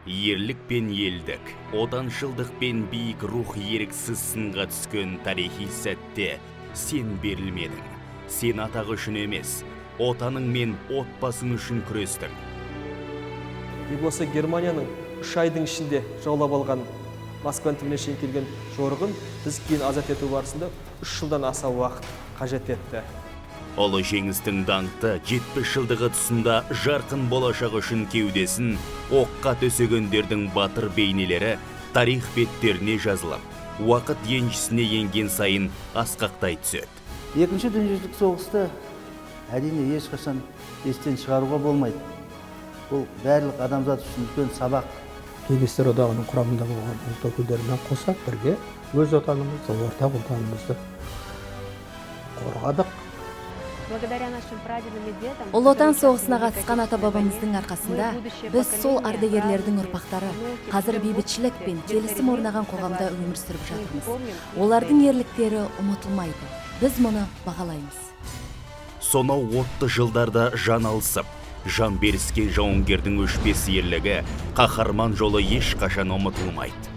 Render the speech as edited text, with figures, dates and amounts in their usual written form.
Ерлік пен елдік, отаншылдық пен биік рух еріксіз сынға түскен тарихи сәтте сен берілмедің. Сен атақ үшін емес, отаның мен отбасың үшін күрестің. Не болса Германияның 3 айдың ішінде жаулап алған Москваның түбіне шейін келген жорығын біз кейін азат ету барысында 3 жылдан аса уақыт қажет етті. Ұлы жеңістің даңқты 70 жылдығы тұсында жарқын болашақ үшін кеудесін оққа төсегендердің батыр бейнелері тарих беттеріне жазылып, уақыт еншісіне енген сайын асқақтай түседі. Екінші дүниежүзілік соғысты, әрине, ешқашан естен шығаруға болмайды. Бұл барлық адамзат үшін үлкен сабақ. Кеңестер Одағының құрамында болған ұлт өкілдерімен қоса бірге өз отанымызды, ортақ отанымызды қорғадық. Благодаря нашим прадедам и дедам, Ұлы Отан соғысына қатысқан ата бабамыздың арқасында біз, сол ардагерлердің ұрпақтары, қазір бейбітшілік пен келісім орнаған қоғамда өмір сүріп жатырмыз. Олардың ерліктері ұмытылмайды, біз мұны бағалаймыз. Сонау отты жылдарда жан алысып, жан беріскен жауынгердің өшпес ерлігі, қаһарман жолы ешқашан ұмытылмайды.